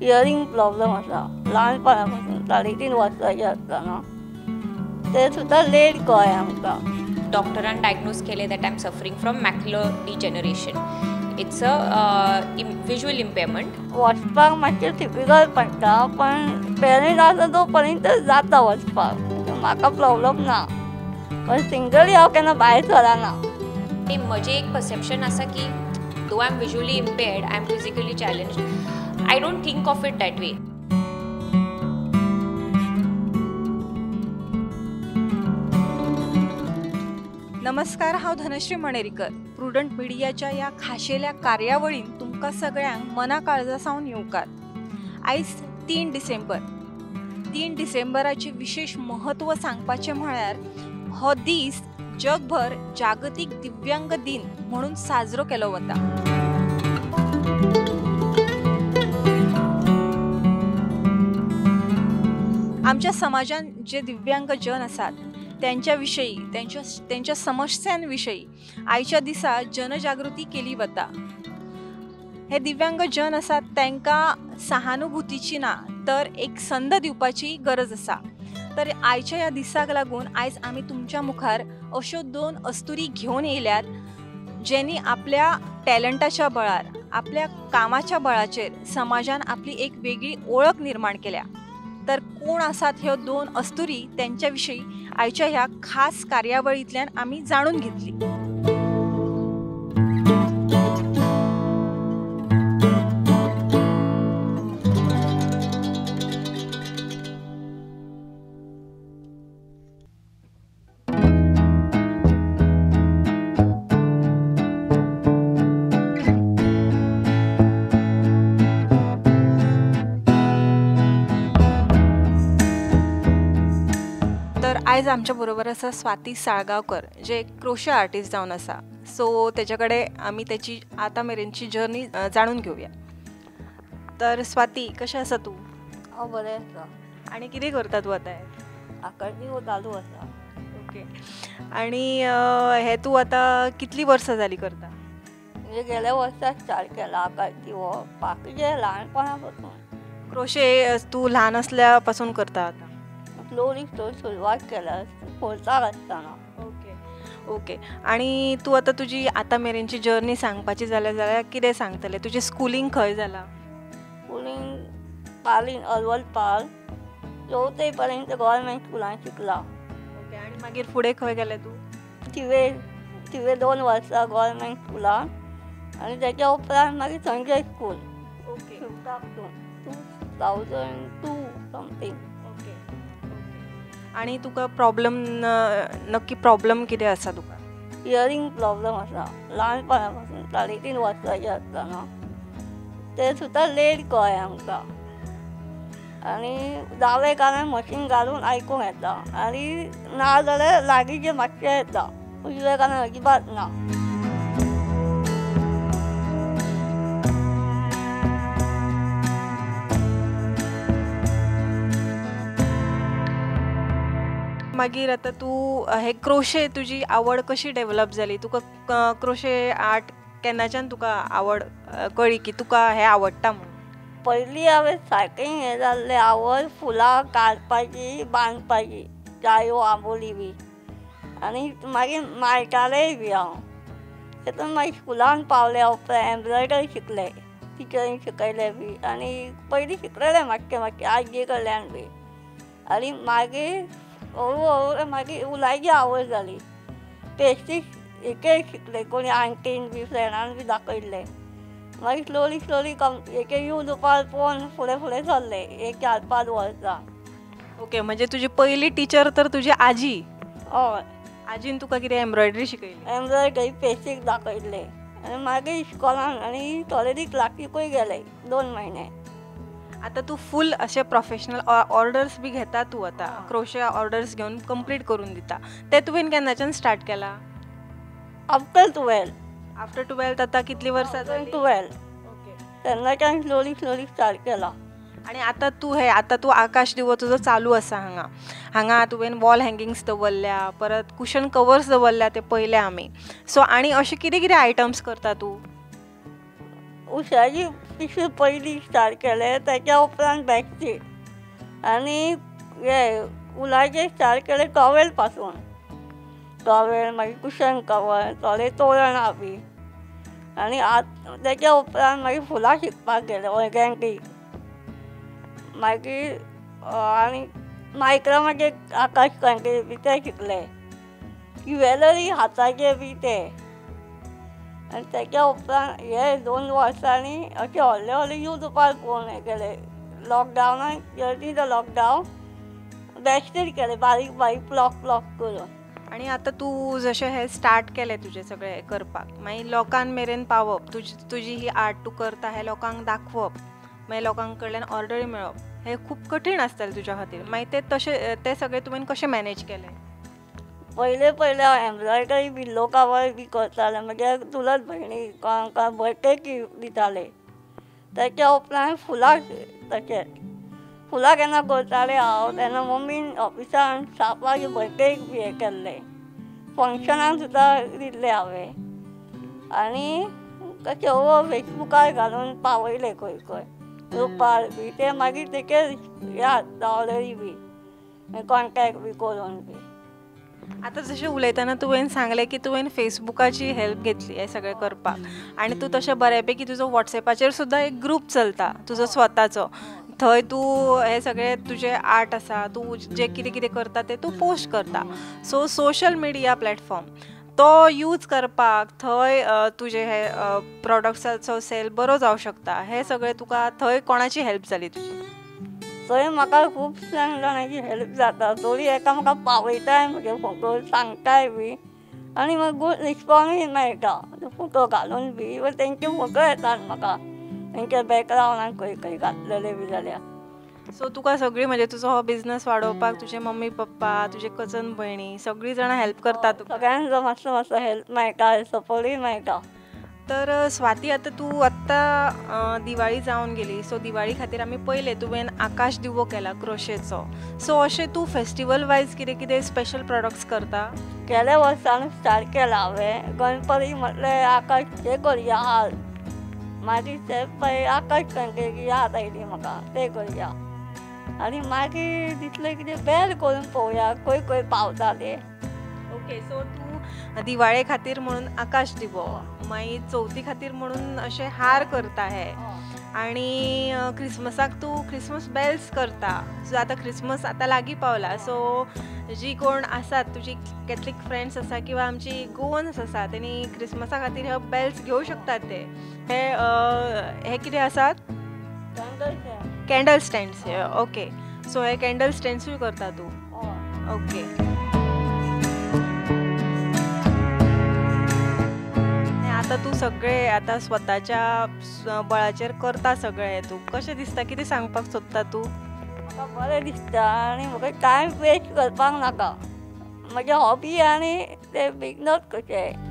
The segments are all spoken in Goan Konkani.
हियरींग प्रॉब्लम आसा ल्हानपणा पासून 3.5 वर्सांचे आसतना ते सुद्दां लेट कळ्ळें आमकां. डॉक्टरान डायग्नोज केलें that I am suffering from macular degeneration. It's a visual impairment. वचपाक मातशें डिफिकल्ट पडटा, पण पेरंट्स आसा तो पर्यंत जाता वचपाक, म्हाका प्रॉब्लम ना. पण सिंगली हांव केन्ना भायर सरना. म्हजें एक परसेप्शन आसा की though I am visually impaired, I am physically challenged, I don't think of it that way. नमस्कार, हांव धनश्री मणेरीकर. प्रुडंट मिडियाच्या ह्या खाशेल्या कार्यावळीन तुमकां सगळ्यांक मना काळजा सावन येवकार. आयज 3 डिसेंबर. 3 डिसेंबराचें विशेश म्हत्व सांगपाचें म्हळ्यार हो दीस जगभर जागतीक दिव्यांग दिन म्हणून साजरो केलो वता. आमच्या समाजान जे दिव्यांग जन आसात त्यांच्या विषयी, त्यांच्या समस्यांविषयी आयच्या दिसा जनजागृती केली वता. हे दिव्यांग जन आसात तांकां सहानुभूतीची ना तर एक संद दिवपाची गरज आसा. तर आयच्या ह्या दिसाक लागून आयज आमी तुमच्या मुखार अश्यो 2 अस्तुरी घेवन येयल्यात ज्यांनी आपल्या टॅलंटाच्या बळार, आपल्या कामाच्या बळाचेर समाजान आपली एक वेगळी ओळख निर्माण केल्या. तर कोण आसात ह्यो 2 अस्तुरी त्यांच्या विषयी आयच्या ह्या खास कार्यावळींतल्यान आमी जाणून घेतली. आयज आमच्या बरोबर आसा स्वाती साळगांवकर, जे क्रोशे आर्टिस्ट जावन आसा. सो तेच्या कडेन आमी तेची आतां मेरेनची जर्नी जाणून घेवया. तर स्वाती, कशें आसा तूं? हांव बरें आसा. आनी कितें करता तूं आतां? आकाश चालू आसा. ओके. आनी हें तूं आतां कितलीं वर्सां जालीं करता? म्हणजे गेल्या वर्सा स्टार्ट केला आकाश दिवो, बाकीचे ल्हानपणा पासून. क्रोशे तूं ल्हान आसल्या पासून करता आतां? स्लोली स्लोली सुरवात केल्या फोर्साक आसतना. Okay okay. आनी तूं आतां तुजी आतां मेरेनची जर्नी सांगपाची जाल्यार जाल्यार कितें सांगतलें? तुजें स्कुलींग खंय जालां? स्कुलींग पालीन अलवल पाल 4 पर्यंत गव्हर्मेंट स्कुलान शिकला. ओके. आनी मागीर फुडें खंय गेलें तूं? थिवे थिवे 2 वर्सां गव्हर्मेंट स्कुलान आनी तेच्या उपरांत मागीर संजय स्कूल. ओके. फिफ्ताक 2002 समथींग. ओके. आनी तुका प्रॉब्लम, नक्की प्रॉब्लम कितें आसा तुका? हियरींग प्रॉब्लम आसा ल्हानपणा पासून 3.5 वर्सांचे आसतना ते सुद्दां लेट कळ्ळें आमकां. आनी दावे कानान मशीन घालून आयकूंक येता आनी ना जाल्यार लागींचें मातशें येता, उजव्या कानान अजिबात ना. मागीर आतां तूं हे क्रोशे तुजी आवड कशी डेवलप जाली? तुका क्रोशे आर्ट केन्नाच्यान तुका आवड कळ्ळी की तुका हें आवडटा म्हणून? पयलीं हांवें सारकें हें जाल्लें आवड फुलां काडपाची, बांदपाची, जायो आंबोली बी. आनी मागीर माळटालेंय बी हांव. तेतून मागीर स्कुलान पावल्या उपरांत एम्ब्रॉयडरी शिकलें, टिचरीन शिकयलें बी. आनी पयलीं शिकलेलें मातशें मातशें आजये कडल्यान बी. आनी मागीर हळू हळू मागीर उलायची आवड जाली. पेस्ट्री एक शिकले, कोणी आंटीन बी फ्रेंडान बी दाखयल्लें. मागीर स्लोली स्लोली कम एक यूट्यूबार पळोवन फुडें फुडें सरलें एक 4-5 वर्सां. ओके. म्हणजे तुजी पयली टिचर तर तुजी आजी? हय. आजीन तुका कितें एम्ब्रॉयडरी शिकयली? एम्ब्रॉयडरी पेस्ट्रीक दाखयल्लें आनी मागीर इस्कॉलान आनी थोडे दीस क्लासीकूय गेले 2 म्हयने. आतां तूं फूल अशें प्रोफेशनल ऑर्डर्स बी घेता तूं आतां? क्रोशे ऑर्डर्स घेवन कंप्लीट करून दिता. तें तुवें केन्नाच्यान स्टार्ट केलां? After 12. After 12 आतां कितलीं वर्सां जालीं? 12. ओके. तेन्नाच्यान स्लोली स्लोली स्टार्ट केलां. आनी आतां तूं हे आतां तूं आकाश दिवो तुजो चालू आसा हांगा. हांगा तुवें वॉल हँगिंग्स दवरल्या, परत कुशन कवर्स दवरल्या ते पळयले आमी. सो आनी अशें कितें कितें आयटम्स करता तूं? उशाची पिशवी पयली स्टार्ट केले, तेच्या उपरांत बेडशीट आनी हे वुलाचे स्टार्ट केले टॉवेल पासून, टॉवेल मागीर कुशन कवर, थोडे तोरणां बी. आनी आतां तेच्या उपरांत मागीर फुलां शिकपाक गेले ऑर्गेनीक, मागीर आनी मायक्रमाचे आकाश कंदील बी ते शिकले, ज्वेलरी हाताचे बी ते. आनी तेच्या उपरांत हे 2 वर्सांनी अशें व्हडले व्हडले युट्यूबार पळोवन हें केलें. लॉकडावनान ड्युरींग the lockdown bedsheet केले बारीक बारीक प्लॉक प्लॉक करून. आनी आतां तूं जशें हें स्टार्ट केलें तुजें सगळें करपाक, मागीर लोकां मेरेन पावप, तुजी ही आर्ट तूं करता हें लोकांक दाखोवप, मागीर लोकां कडल्यान ऑर्डरी मेळप हें खूब कठीण आसतलें तुज्या खातीर. मागीर तें तशें तें सगळें तुवें कशें मॅनेज केलें? पयले पयले हांव एम्ब्रॉयडरी बी लोकां बी करतालें, म्हज्या चुलत भयणी कोणाक बर्थडे गिफ्ट दिताले. तेच्या उपरांत फुलां, तशेंच फुलां केन्ना करतालें हांव तेन्ना मम्मीन ऑफिसान सापाचे बर्थडे बी हें केल्लें, फंक्शनाक सुद्दां दिल्लें हांवें. आनी कशें फेसबुकार घालून पावयलें खंय खंय ग्रुपार बी, ते मागीर तेचे हे हाडटा ऑर्डरी बी कॉन्टेक्ट बी करून बी. आतां जशें उलयतना तुवें सांगलें की तुवें फेसबुकाची हेल्प घेतली हें सगळें करपाक, आनी तूं तशें बऱ्यापैकी तुजो वॉट्सएपाचेर सुद्दां एक ग्रूप चलता तुजो स्वताचो, थंय तूं हें सगळें तुजें आर्ट आसा, तूं जें कितें कितें करता तें तूं पोस्ट करता. सो सोशल मिडिया प्लॅटफॉर्म तो यूज करपाक थंय तुजे हे प्रोडक्ट्साचो सेल बरो जावं शकता, हें सगळें तुका थंय कोणाची हेल्प जाली तुजी? थंय म्हाका खूब जाणांची हेल्प जाता, थोडी एकामेकांक पावयताय म्हजे फोटो सांगताय बी, आनी मागीर गूड रिस्पोन्सूय मेळटा फोटो घालून बी, तेंचे फोटो येतात म्हाका तेंच्या बॅकग्रावंडान खंय खंय घातलेले बी जाल्यार. सो तुका सगळी म्हणजे तुजो हो बिजनस वाडोवपाक तुजे मम्मी पप्पा, तुजे कजन भयणी सगळीं जाणां हेल्प करता तुका? सगळ्यांचो मातसो मातसो हेल्प मेळटा, सपोर्टूय मेळटा. तर स्वाती, आतां तूं आत्तां दिवाळी जावन गेली, सो दिवाळी खातीर आमी पळयलें तुवें आकाश दिवो केला क्रोशेचो, सो अशें तूं फेस्टिवल वायज कितें कितें स्पेशल प्रोडक्ट्स करता? गेल्या वर्सान स्टार्ट केला हांवें गणपती म्हटलें आकाश हें करया हार, मागीर ते पळय आकाश कंदील याद आयली म्हाका तें करया, आनी मागीर दिसलें कितें बेल करून पळोवया खंय खंय पावता तें. ओके, सो तूं दिवाळे खातीर म्हणून आकाश दिवो, मागीर चवथी खातीर म्हणून अशें हार करता हे, आनी क्रिसमसाक तूं क्रिसमस बेल्स करता. सो आतां क्रिसमस आतां लागीं पावला, सो जी कोण आसात तुजी कॅथलीक फ्रेंड्स आसा किंवा आमची गोवन्स आसा तेणी क्रिसमसा खातीर हे बेल्स घेवं शकतात. ते हे कितें आसात? Candle stands. ओके, सो हे कॅन्डल स्टँड्सूय करता तूं? ओके. आतां तूं सगळें आतां स्वताच्या बळाचेर करता सगळें, तूं कशें दिसता, कितें सांगपाक सोदता तूं? म्हाका बरें दिसता आनी म्हाका टायम वेस्ट करपाक नाका, म्हजें हॉबी आनी ते बिजनस कशें.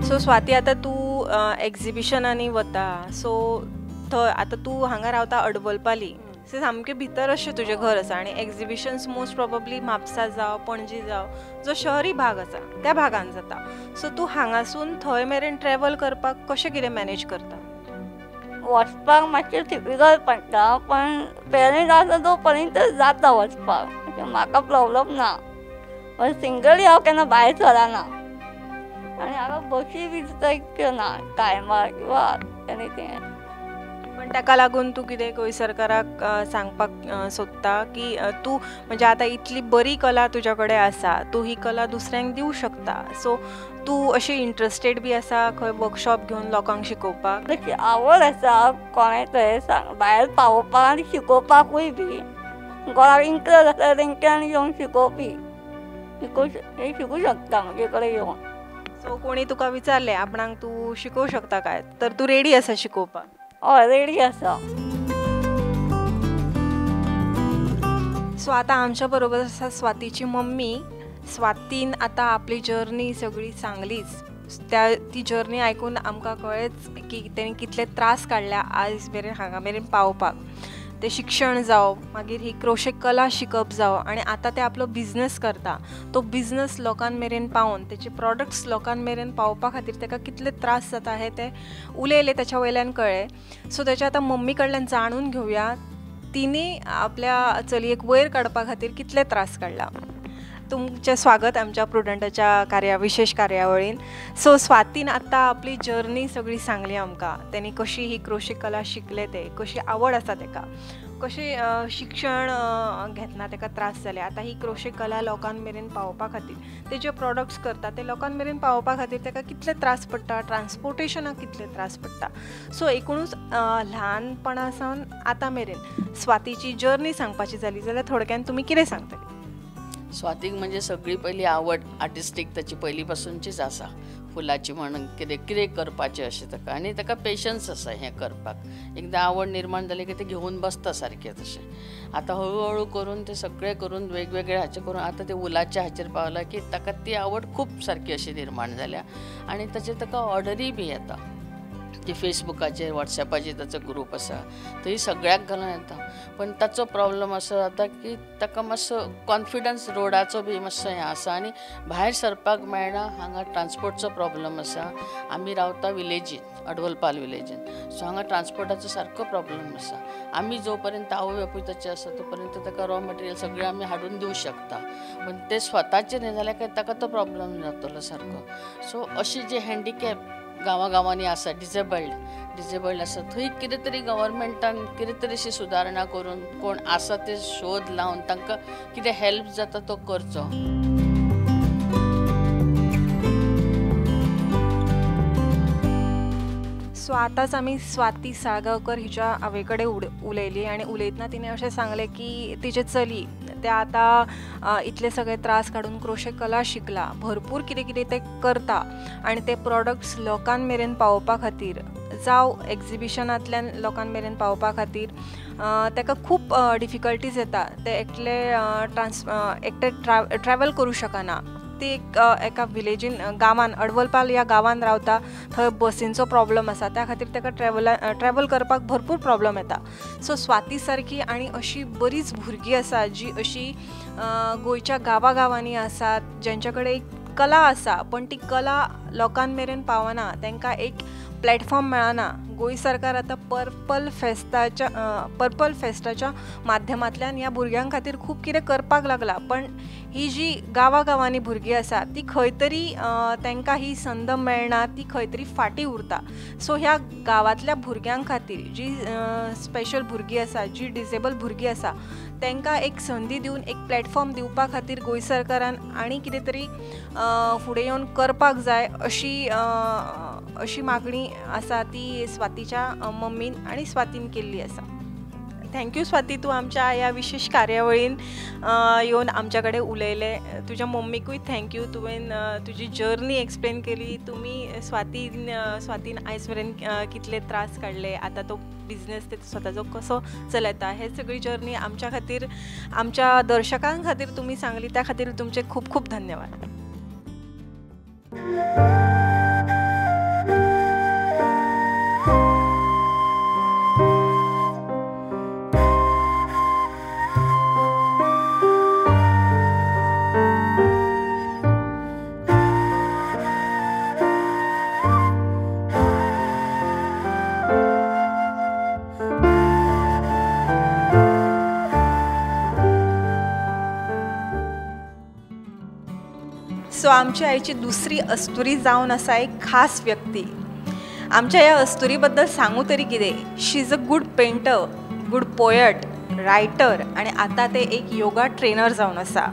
सो स्वाती, आतां तूं एग्जिबिशनांनी वता, सो थंय आतां तूं हांगा रावता अडवलपाली, सो सामकें भितर अशें तुजें घर आसा, आनी एग्जिबिशन्स मोस्ट प्रोबेबली म्हापसा जावं पणजी जावं जो शहरी भाग आसा त्या भागान जाता, सो तूं हांगासून थंय मेरेन ट्रॅवल करपाक कशें कितें मॅनेज करता? वचपाक मातशें डिफिकल्ट पडटा, पण पेरंट्स आसा तो पर्यंत जाता वचपाक, म्हाका प्रॉब्लम ना, पण सिंगली हांव केन्ना भायर सरना, आनी हांगा बशी बी सुद्दां इतक्यो ना टायमार किंवा एनीथींग. पण ताका लागून तूं कितें गोंय सरकाराक सांगपाक सोदता की तूं म्हणजे आतां इतली बरी कला तुज्या कडेन आसा, तूं ही कला दुसऱ्यांक दिवं शकता, सो तूं अशी इंट्रस्टेड बी आसा खंय वर्कशॉप घेवन लोकांक शिकोवपाक? तशी आवड आसा कोणें थंय भायर पावोवपाक आनी शिकोवपाकूय बी, कोणाक इंट्रस्ट आसा तेंच्यांनी येवन शिकोवपी, शिकूं शकता म्हजे कडेन येवन. सो कोणी तुका विचारलें आपणाक तूं शिकोवं शकता काय, तर तूं रेडी आसा शिकोवपाक? हय, रेडी आसा. सो आतां आमच्या बरोबर आसा स्वातीची मम्मी. स्वातीन आतां आपली जर्नी सगळी सांगलीच, त्या ती जर्नी आयकून आमकां कळ्ळेंच की तेणी कितले त्रास काडल्या आयज मेरेन हांगा मेरेन पावपाक. ते शिक्षण जावं, मागीर ही क्रोशे कला शिकप जावं, आनी आतां ते आपलो बिजनस करता. तो बिजनस लोकां मेरेन पावोवन तेचे प्रोडक्ट्स लोकां मेरेन पावोवपा खातीर ताका कितले त्रास जाता हे ते उलयले ताच्या वयल्यान कळ्ळें. सो ताच्या आतां मम्मी कडल्यान जाणून घेवया तिने आपल्या चलयेक वयर काडपा खातीर कितले त्रास काडला. तुमचें स्वागत आमच्या प्रुडंटाच्या विशेष कार्यावळीन. सो स्वातीन आतां आपली जर्नी सगळी सांगली आमकां, तेणी कशी ही क्रोशे कला शिकले, ते कशी आवड आसा तेका, कशें शिक्षण घेतना तेका त्रास जाले, आतां ही क्रोशे कला लोकां मेरेन पावोवपा खातीर ते जे प्रोडक्ट्स करता ते लोकां मेरेन पावोवपा खातीर तेका कितले त्रास पडटा, ट्रान्सपोर्टेशनाक कितले त्रास पडटा. सो एकुणूच ल्हानपणा सावन आतां मेरेन स्वातीची जर्नी सांगपाची जाली जाल्यार थोडक्यान तुमी कितें सांगतले? स्वातीक म्हणजे सगळी पयली आवड आर्टिस्टीक ताची पयली पासूनचीच आसा, फुलाची म्हण कितें कितें करपाचें अशें ताका, आनी ताका पेशन्स आसा हें करपाक. एकदां आवड निर्माण जाली की तें घेवन बसता सारकें तशें. आतां हळू हळू करून तें सगळें करून वेगवेगळे हाचें करून आतां तें वुलाच्या हाचेर पावलां की ताका ती आवड खूब सारकी अशी निर्माण जाल्या आनी ताचेर ताका ऑर्डरीय बी येता. ती फेसबुकाचेर वॉट्सॅपाचेर ताचो ग्रूप आसा थंय सगळ्याक घालून येता. पण ताचो प्रॉब्लम असो जाता की ताका मातसो कॉन्फिडन्स रोडाचो बी मातसो हें आसा आनी भायर सरपाक मेळना. हांगा ट्रान्सपोर्टचो प्रॉब्लम आसा. आमी रावता विलेजीन, अडवलपाल विलेजीन, सो हांगा ट्रान्सपोर्टाचो सारको प्रॉब्लम आसा. आमी जो पर्यंत आवय बापूय ताचे आसा तो पर्यंत ताका रॉ मटेरियल सगळें आमी हाडून दिवं शकता, पण ते स्वताचेर न्ही जाल्यार ताका तो प्रॉब्लम जातलो सारको. सो अशी जी हँडिकॅप गांवागांवांनी आसा, डिजेबल्ड आसा, थंय कितें तरी गव्हर्मेंटान कितें तरी अशी सुदारणा करून कोण आसा ते शोध लावन तांकां कितें हेल्प जाता तो करचो. सो आतांच आमी स्वाती साळगांवकर हिच्या आवय कडेन उलयली आनी उलयतना तिणें अशें सांगलें की तिचें चली तें आतां इतले सगळे त्रास काडून क्रोशे कला शिकला, भरपूर कितें कितें तें करता आनी ते प्रोडक्ट्स लोकां मेरेन पावोवपा खातीर जावं एग्जिबिशनांतल्यान लोकां मेरेन पावोवपा खातीर ताका खूब डिफिकल्टीज येता. ते एकले एकटे ट्रॅवल करूं शकना. ती एक एका विलेजीन गांवान अडवलपाल ह्या गांवान रावता, थंय बसींचो प्रॉब्लम आसा, त्या खातीर ताका ट्रॅवल करपाक भरपूर प्रॉब्लम येता. सो स्वाती सारकी आनी अशी बरीच भुरगीं आसा जी अशी गोंयच्या गांवागांवांनी आसात, ज्यांच्या कडेन एक कला आसा पण ती कला लोकां मेरेन पावना, तांकां एक प्लॅटफॉर्म मेळना. गोंय सरकार आतां पर्पल फेस्टाच्या माध्यमांतल्यान ह्या भुरग्यां खातीर खूब कितें करपाक लागला, पण ही जी गांवागांवांनी भुरगीं आसा ती खंय तरी तांकां ही संद मेळना, ती खंय तरी फाटीं उरता. सो ह्या गांवांतल्या भुरग्यां खातीर जी स्पेशल भुरगीं आसा, जी डिसेबल भुरगीं आसा, तांकां एक संदी दिवन एक प्लॅटफॉर्म दिवपा खातीर गोंय सरकारान आनी कितें तरी फुडें येवन करपाक जाय अशी अशी मागणी आसा ती स्वातीच्या मम्मीन आनी स्वातीन केल्ली आसा. Thank you Swati, तूं आमच्या ह्या विशेष कार्यावळीन येवन आमच्या कडेन उलयलें. तुज्या मम्मीकूय thank you, तुवें तुजी जर्नी एक्सप्लेन केली. तुमी स्वातीन आयज मेरेन कितले त्रास काडले, आतां तो बिजनेस ते स्वताचो कसो चलयता, हे सगळी जर्नी आमच्या खातीर, आमच्या दर्शकां खातीर तुमी सांगली, त्या खातीर तुमचे खूब खूब धन्यवाद. सो आमच्या आईची दुसरी अस्तुरी जावन आसा एक खास व्यक्ती. आमच्या ह्या अस्तुरी बद्दल सांगू तरी कितें, she is a good painter, good poet, writer आनी आतां ते एक योगा ट्रेनर जावन आसा.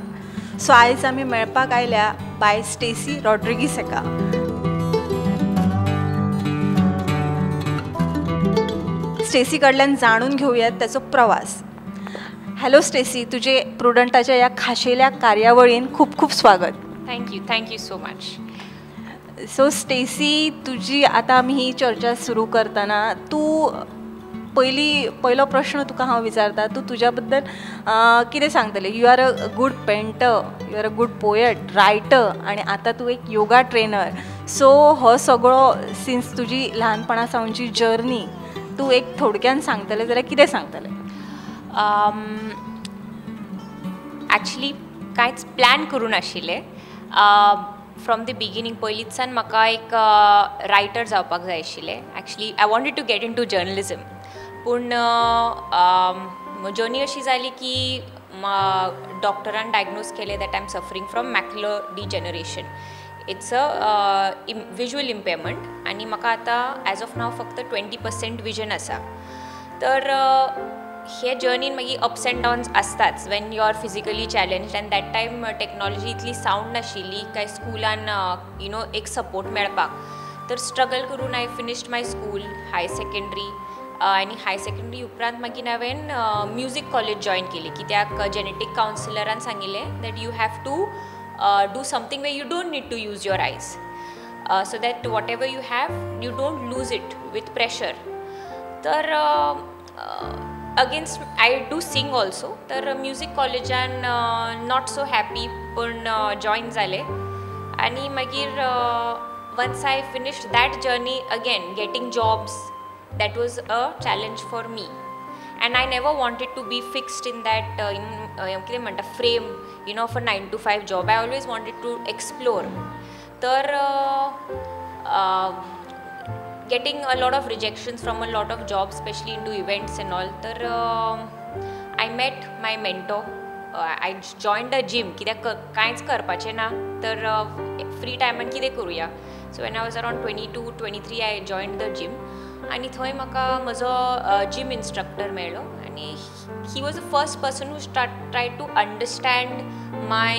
सो आयज आमी मेळपाक आयल्या बाय स्टेसी रॉड्रिगीस हेका. स्टेसी कडल्यान जाणून घेवयात ताचो प्रवास. हॅलो स्टेसी, तुजे प्रुडंटाच्या ह्या खाशेल्या कार्यावळीन खूब खूब स्वागत. Thank you so much. So Stacy, तुजी आतां आमी ही चर्चा सुरू करतना तूं पयलो प्रश्न तुका हांव विचारता, तूं तुज्या बद्दल कितें सांगतलें? You are a good painter, you are a good poet, writer आनी आतां तूं एक योगा ट्रेनर. सो हो सगळो सिन्स तुजी ल्हानपणा सावनची जर्नी तूं एक थोडक्यान सांगतलें जाल्यार कितें सांगतलें? एक्चुली कांयच प्लॅन करूं नाशिल्लें. फ्रॉम the beginning पयलींचसान म्हाका एक रायटर जावपाक जाय आशिल्लें. Actually I wanted to get into journalism, पूण जर्नी अशी जाली की डॉक्टरान डायग्नोज केलें that I am suffering from macular degeneration. It's a visual impairment आनी म्हाका आतां एज ऑफ नाव फक्त 20% विजन आसा. तर हे जर्नीन मागीर अप्स एंड डावन्स आसताच when you are physically challenged, and that time technology इतली सावंड नाशिल्ली काय स्कुलान you know एक सपोर्ट मेळपाक. तर स्ट्रगल करून I finished my school high secondary, आनी हाय सेकेंडरी उपरांत मागीर हांवें म्युजीक कॉलेज जॉयन केली, कित्याक जेनेटीक कावन्सिलरान सांगिल्लें that you have to do something where you don't need to use your eyes, so that whatever you have you don't lose it with pressure. तर against I do sing also, तर म्युजीक कॉलेजान not so happy पूण जॉयन जालें. आनी मागीर once I finished that journey, again getting jobs, that was a challenge for me, and I never wanted to be fixed in that कितें म्हणटा frame, you know, for 9 to 5 job. I always wanted to explore. तर getting a lot of rejections from a lot of jobs, especially into events and all. तर I met my mentor. I joined a gym, कित्याक कांयच करपाचें ना तर फ्री टायमान कितें करुया. So when I was around 22, 23 I joined the gym, आनी थंय म्हाका म्हजो जिम इन्स्ट्रक्टर मेळ्ळो, आनी he was the first person who try to understand my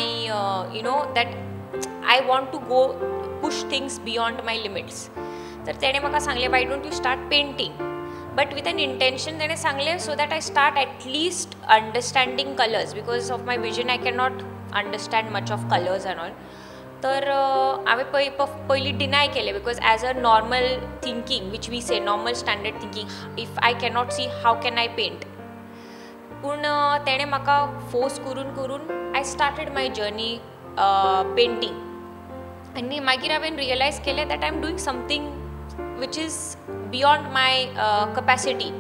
you know that I want to go push things beyond my limits. तर तेणें म्हाका सांगलें why don't you start painting, but with an intention. तेणें सांगलें so that I start at least understanding colours, because of my vision I can not understand much of colours and all. तर हांवें पयलीं डिनाय केलें, because as a normal thinking which we say normal standard thinking, if I cannot see how can I paint. पूण तेणें म्हाका फोर्स करून करून I started my journey painting, आनी मागीर हांवें रियलायज केलें that I am doing something which is beyond my capacity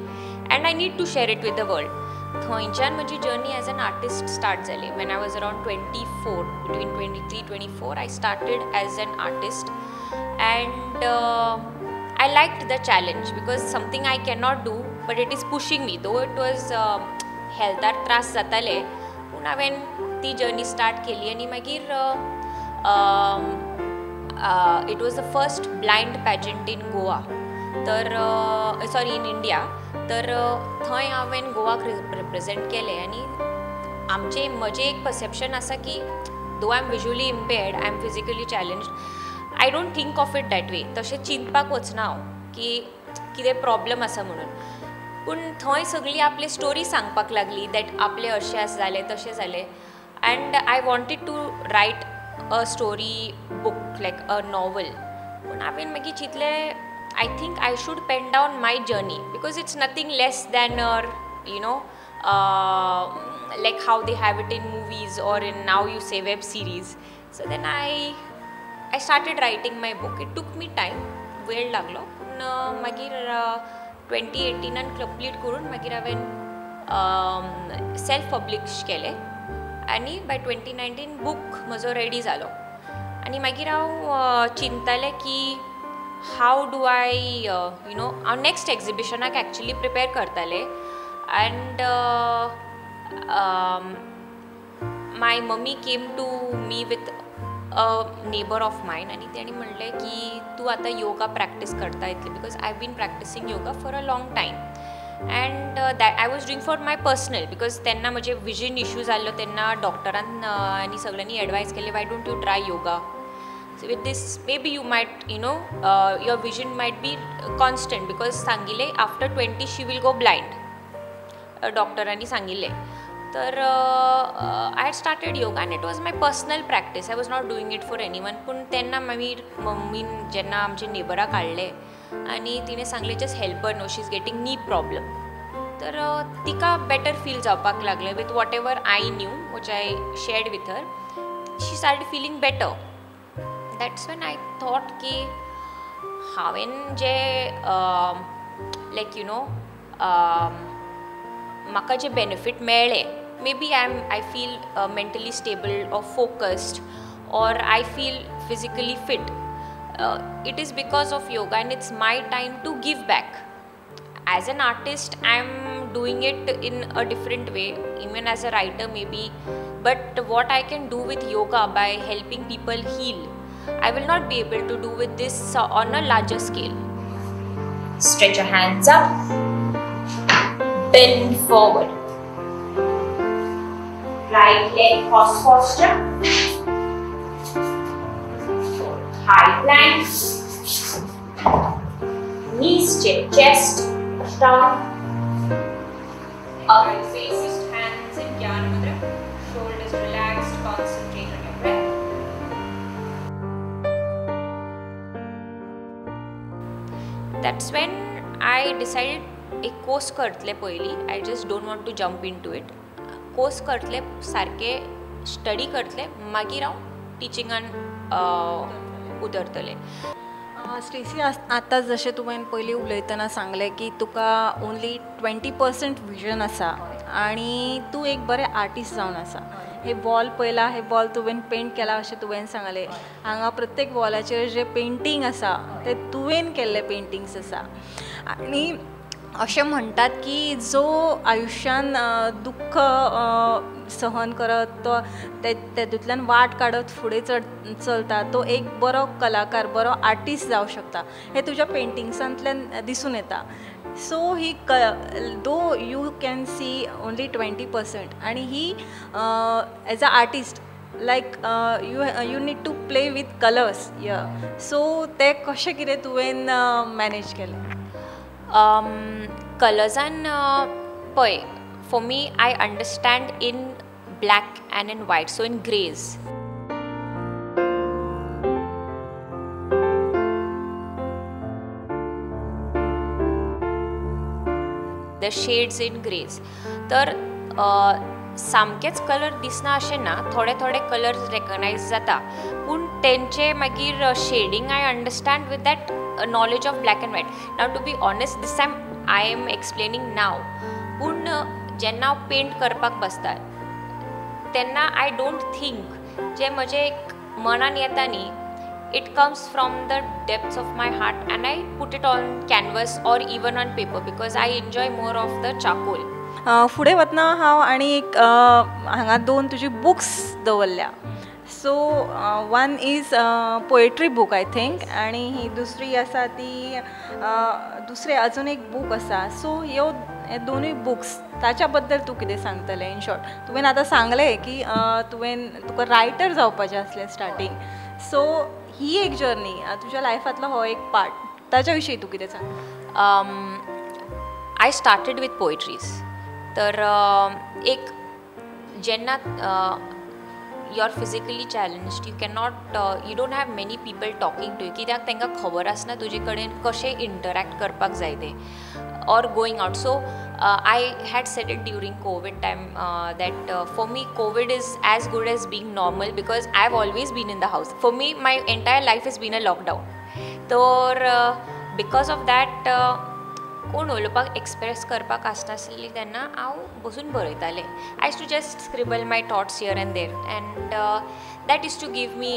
and I need to share it with the world. थंयच्यान म्हजी journey as an artist start जाली. When I was around 24, between 23 24 I started as an artist, and I liked the challenge because something I cannot do but it is pushing me. Though it was हेल्थार त्रास जाताले, पूण हांवें ती जर्नी स्टार्ट केली. आनी मागीर it was the first blind pageant in Goa, तर सॉरी इन इंडिया. तर थंय हांवें गोवाक रिप्रेजेंट केलें. आनी आमचें म्हजें एक परसेप्शन आसा की though I am visually impaired, I am physically challenged, I don't think of it that way. तशें चिंतपाक वचना हांव की कितें प्रॉब्लम आसा म्हणून, पूण थंय सगळी आपली स्टोरी सांगपाक लागली that आपलें अशें आसा जालें तशें जालें. And I wanted to write a story book like a novel, पूण हांवें मागीर चिंतलें I think I should pen down my journey because it's nothing less than you know like how they have it in movies or in now you say web series. So then I started writing my book. It took me time, वेळ लागलो, पूण मागीर 2018 कंप्लीट करून मागीर हांवें सेल्फ पब्लिश केलें, आनी बाय 2019 बूक म्हजो रेडी जालो. आनी मागीर हांव चिंततालें की how do I you know हांव नेक्स्ट एक्जिबिशनाक एक्चुली प्रिपेर करतालें. And my mummy came to me with a neighbour of mine, आनी तेणी म्हणलें की तूं आतां योगा प्रॅक्टीस करता येतली, because I been practising yoga for a long time, and that I was doing for my personal, because तेन्ना म्हजें विजन इशू जाल्लो तेन्ना डॉक्टरान आनी सगळ्यांनी एडवायज केलें why don't you try yoga, so with this maybe you might you know your vision might be constant, because सांगिल्लें after 20 she will go blind, डॉक्टरांनी सांगिल्लें. तर I had started yoga and it was my personal practice, I was not doing it for anyone. पूण तेन्ना मागीर मम्मीन जेन्ना आमचे नेबराक हाडलें आनी तिणें सांगलें just help her no she is getting knee problem, तर तिका बेटर फील जावपाक लागलें with whatever I knew which I shared with her, she started feeling better. That's when I thought की हांवें जे लायक you know म्हाका जे बेनिफीट मेळ्ळे, maybe I feel mentally stable or focused or I feel physically fit. It is because of yoga and it's my time to give back. As an artist, I am doing it in a different way, even as a writer maybe, but what I can do with yoga by helping people heal, I will not be able to do with this on a larger scale. Stretch your hands up, bend forward, right leg cross posture, high plank, knees chin, chest, push down, up, faces, hands in Jnana Mudra, shoulders relaxed, concentrate on your breath. That's when I decided एक कोर्स करतले पयली, I just don't want to jump into it. Course करतले, सारके स्टडी करतले, मागीर हांव टिचिंगान उतरतले. स्टेसी, आतां जशें तुवें पयलीं उलयतना सांगलें की तुका ओन्ली 20% विजन आसा आनी तूं एक बरें आर्टिस्ट जावन आसा. हे वॉल पळयला, हे वॉल तुवें पेंट केला अशें तुवें सांगलें. हांगा प्रत्येक वॉलाचेर जें पेंटींग आसा तें तुवें केल्लें पेंटिंग्स आसा. आनी अशें म्हणटात की जो आयुश्यान दुख्ख सहन करत तो तेतूंतल्यान वाट काडत फुडें चलता तो एक बरो कलाकार, बरो आर्टिस्ट जावं शकता. हें तुज्या पेंटिंग्सांतल्यान दिसून येता. So he though you can see only 20% आनी ही as a artist like you need to play with colours. So तें कशें कितें तुवें मॅनेज केलें? कलर्सान पळय, for me I understand in black and in white, so in greys. The shades in greys. तर सामकेच कलर दिसना अशें ना, थोडे थोडे कलर्स रेकग्नायज जाता, पूण तेंचे मागीर shading I understand with that knowledge of black and white. Now to be honest, this time I am explaining now, पूण जेन्ना हांव पेंट करपाक बसता तेन्ना I don't think, जे म्हजें एक मनान येता न्ही, it comes from the depths of my heart and I put it on canvas or even on paper because I enjoy more of the charcoal. फुडें वतना हांव आनी एक हांगा दोन तुजी बुक्स दवरल्या. So one is poetry book I think, आनी ही दुसरी आसा ती दुसरें अजून एक बूक आसा. सो ह्यो हे दोनूय बुक्स ताच्या बद्दल तूं कितें सांगतलें इन शॉर्ट? तुवें आतां सांगलें की तुवें तुका रायटर जावपाचें आसलें स्टार्टींग, सो ही एक जर्नी तुज्या लायफांतलो हो एक पार्ट, ताच्या विशीं तूं कितें सांग? I started with poetries. तर एक जेन्ना you are physically challenged, you cannot, you don't have many people talking to you, कित्याक तांकां खबर आसना तुजे कडेन कशें इंटरॅक्ट करपाक जाय तें, or going out. So I had said it during COVID time that for me COVID is as good as being normal because I have always been in the house. For me my entire life is been a lockdown. तर because of that कोण उलोवपाक एक्सप्रेस करपाक आसनासली तेन्ना हांव बसून बरयतालें. I used to just scribble my thoughts here and there and that is to give me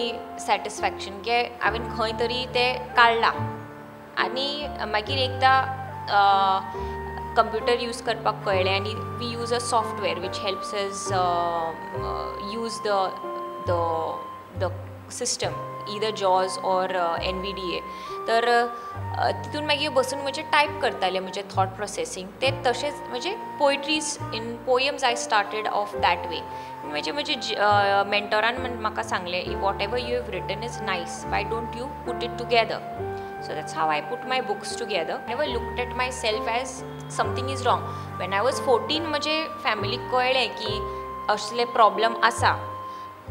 satisfaction की हांवें खंय तरी तें काडलां. आनी मागीर एकदां कंप्युटर यूज करपाक कळ्ळें आनी we use a software which helps us use the the the system, either JAWS or NVDA. तर तितून मागीर बसून म्हणजे टायप करतालें, म्हणजे थॉट प्रोसेसींग ते तशेंच म्हणजे poetries in poems I started off that way. म्हणजे म्हजे मेंटोरान म्हाका सांगलें, whatever you have written is nice, why don't you put it together? So that's how I put my books together. Never looked at myself as something is wrong. When I was 14 म्हजे फॅमिलीक कळ्ळें की असले प्रॉब्लम आसा,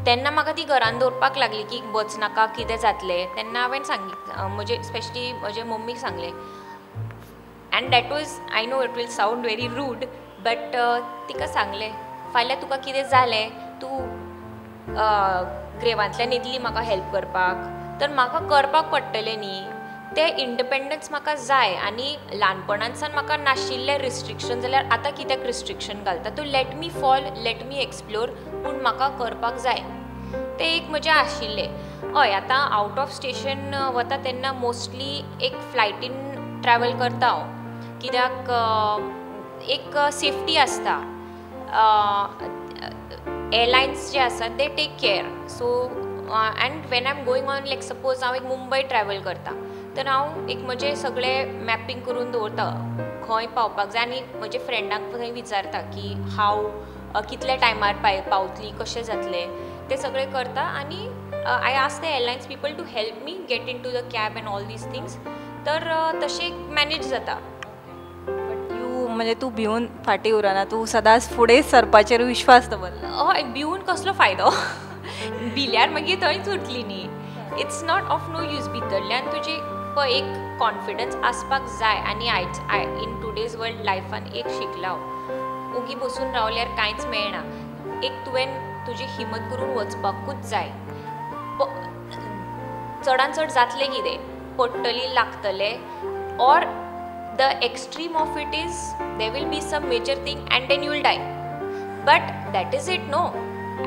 तेन्ना म्हाका ती घरान दवरपाक लागली की वचनाका, कितें जातलें. तेन्ना हांवें सांगितलें, म्हजे स्पेशली म्हजे मम्मीक सांगलें, and that was, I know it will sound very rude, but तिका सांगलें, फाल्यां तुका कितें जालें तूं ग्रेवांतल्यान येतली म्हाका हेल्प करपाक, तर म्हाका करपाक पडटलें न्ही. ते इंडिपेंडन्स म्हाका जाय आनी ल्हानपणानसान म्हाका नाशिल्लें रिस्ट्रिक्शन जाल्यार आतां कित्याक रिस्ट्रिक्शन घालता. तो let me fall, let me explore, पूण म्हाका करपाक जाय तें एक म्हजें आशिल्लें. हय, आतां आवट ऑफ स्टेशन वता तेन्ना मोस्टली एक फ्लायटीन ट्रॅवल करता हांव, कित्याक एक सेफ्टी आसता. एअरलायन्स जे आसा ते take care. So and when I am going on like suppose हांव एक मुंबय ट्रॅवल करता तर हांव एक म्हजें सगळें मॅपिंग करून दवरता खंय पावपाक जाय आनी म्हजे फ्रेंडांक थंय विचारता की हांव कितल्या टायमार पावतली, कशें जातलें तें सगळें करता. आनी I ask the airlines people to help me get into the cab and all these things. तर तशें मॅनेज जाता. बट you म्हणजे तूं भिवन फाटीं उरना, तूं सदांच फुडें सरपाचेर विश्वास दवरला. हय, भिवन कसलो फायदो, भिल्यार मागीर थंयच उरतली न्ही. It's not of no use. भितरल्यान तुजी एक कॉन्फिडन्स आसपाक जाय. आनी I in today's world लायफान एक शिकला हांव, ओगी बसून रावल्यार कांयच मेळना. एक तुवें तुजी हिम्मत करून वचपाकूच जाय. चडान चड जातलें कितें, पडटली, लागतलें, or the extreme of it is there will be some major thing and then you will die. But that is it no.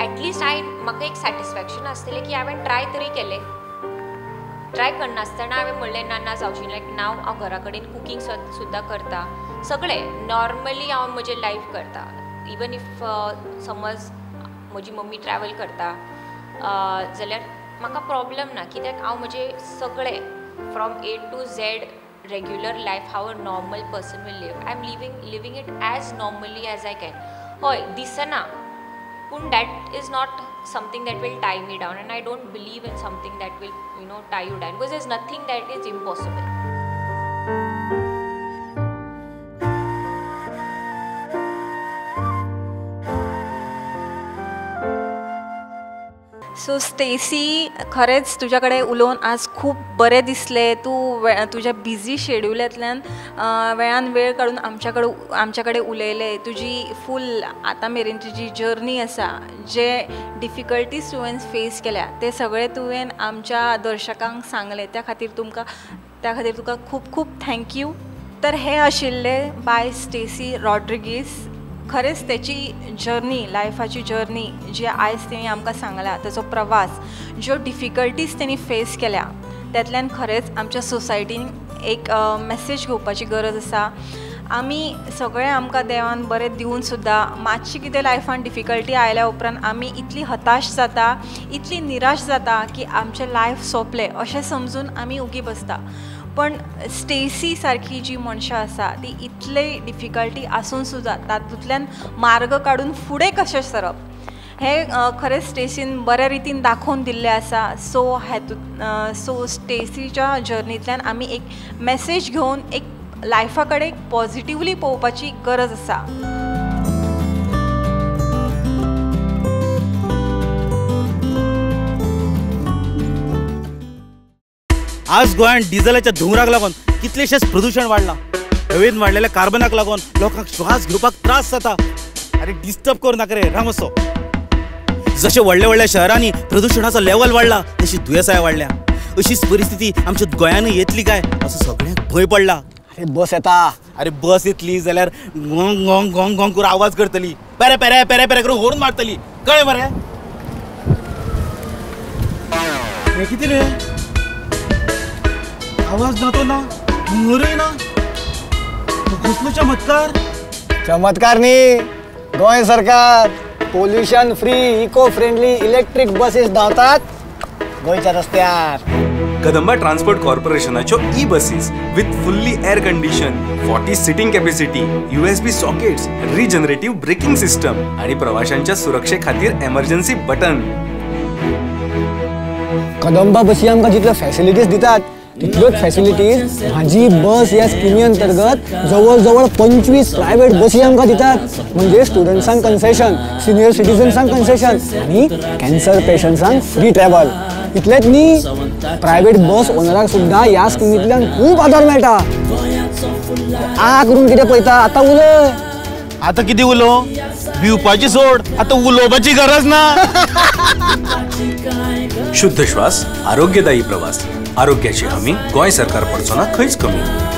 At least I म्हाका एक सॅटिस्फॅक्शन आसतलें की हांवें ट्राय तरी केलें. ट्राय करनासतना हांवें म्हणलें ना ना जावचें लायक नाव हांव घरा कडेन कुकींग सुद्दां करता, सगळें नॉर्मली हांव म्हजें लायफ करता. इवन if समज म्हजी मम्मी ट्रॅवल करता जाल्यार म्हाका प्रॉब्लम ना, कित्याक हांव म्हजें सगळें from A to Z regular life how a normal person will live, I am living it as normally as I can. हय दिसना, पूण that is not something that will tie me down and I don't believe in something that will you know tie you down, because there is nothing that is impossible. So Stacy, खरेंच तुज्या कडेन उलोवन आज खूब बरें दिसलें. तूं तुज्या बिजी शेड्युलांतल्यान वेळान वेळ काडून आमच्या कडेन उलयलें. तुजी फूल आतां मेरेनची जी जर्नी आसा, जे डिफिकल्टीज तुवें फेस केल्या ते सगळे तुवें आमच्या दर्शकांक सांगलें, त्या खातीर तुका खूब खूब thank you. तर हे आशिल्ले बाय स्टेसी रॉड्रिगीस. खरेंच तेची जर्नी, लायफाची जर्नी जी आयज तेणी आमकां सांगला, तेचो प्रवास, ज्यो डिफिकल्टीज तेणी फेस केल्या तातूंतल्यान खरेंच आमच्या सोसायटीन एक मॅसेज घेवपाची गरज आसा. आमी सगळें आमकां देवान बरें दिवन सुद्दां मातशी कितें लायफान डिफिकल्टी आयल्या उपरांत आमी इतली हताश जाता, इतली निराश जाता की आमचें लायफ सोंपलें अशें समजून आमी उगी बसता. पण स्टेसी सारकी जी मनशां आसा ती इतले डिफिकल्टी आसून सुद्दां तातूंतल्यान मार्ग काडून फुडें कशें सरप हें खरेंच स्टेसीन बऱ्या रितीन दाखोवन दिल्लें आसा. सो हेतून सो स्टेसीच्या जर्नींतल्यान आमी एक मॅसेज घेवन एक लायफा कडेन पॉझिटिवली पळोवपाची गरज आसा. आज गोंयांत डिझलाच्या धुंवराक लागून कितलेशेच प्रदूषण वाडलां. हवेन वाडलेल्या कार्बनाक लागून लोकांक श्वास घेवपाक त्रास जाता. अरे डिस्टर्ब करूं नाका रे रामसो. जशें व्हडल्या व्हडल्या शहरांनी प्रदूषणाचो लेवल वाडला तशी दुयेंसाय वाडल्या. अशीच परिस्थिती आमच्या गोंयानूय येतली काय असो सगळ्यांक भंय पडला. अरे बस येता. अरे बस येतली जाल्यार गोंग गोंग गोंग गोंग करून आवाज करतली, पेरे पेरे पेरे पेरे करून होर्न मारतली, कळ्ळें मरे? हें कितें रे, आवाज ना तो ना, धुंवरूय ना, कसलो चमत्कार. चमत्कार न्ही, गोंय सरकार pollution free eco friendly electric buses धांवतात गोंयच्या रस्त्यार. कदंबा ट्रान्सपोर्ट कॉर्पोरेशनाच्यो e buses with fully air condition, 40 seating capacity, USB sockets, regenerative braking system आणि प्रवाशांच्या सुरक्षे खातीर एमर्जन्सी बटन. कदंबा बसी आमकां जितल्यो फॅसिलिटीज दितात तितल्योच फॅसिलिटीज म्हाजी बस ह्या स्किमी अंतर्गत जवळ जवळ 25 प्रायव्हेट बसी आमकां दितात. म्हणजे स्टुडंट्सांक कन्सेशन, सिनियर सिटीजन्सांक कन्सेशन आनी कॅन्सर पेशंट्सांक फ्री ट्रॅव्हल. इतलेंच न्ही, प्रायव्हेट बस ओनराक सुद्दां ह्या स्किमींतल्यान खूब आदार मेळटा. आ करून कितें पळयता आतां उलय. आतां कितें उलोवं, भिवपाची सोड, आतां उलोवपाची गरज ना. शुद्ध श्वास, आरोग्यदायी प्रवास. आरोग्याची हमी गोंय सरकार पडचो ना खंयच कमी.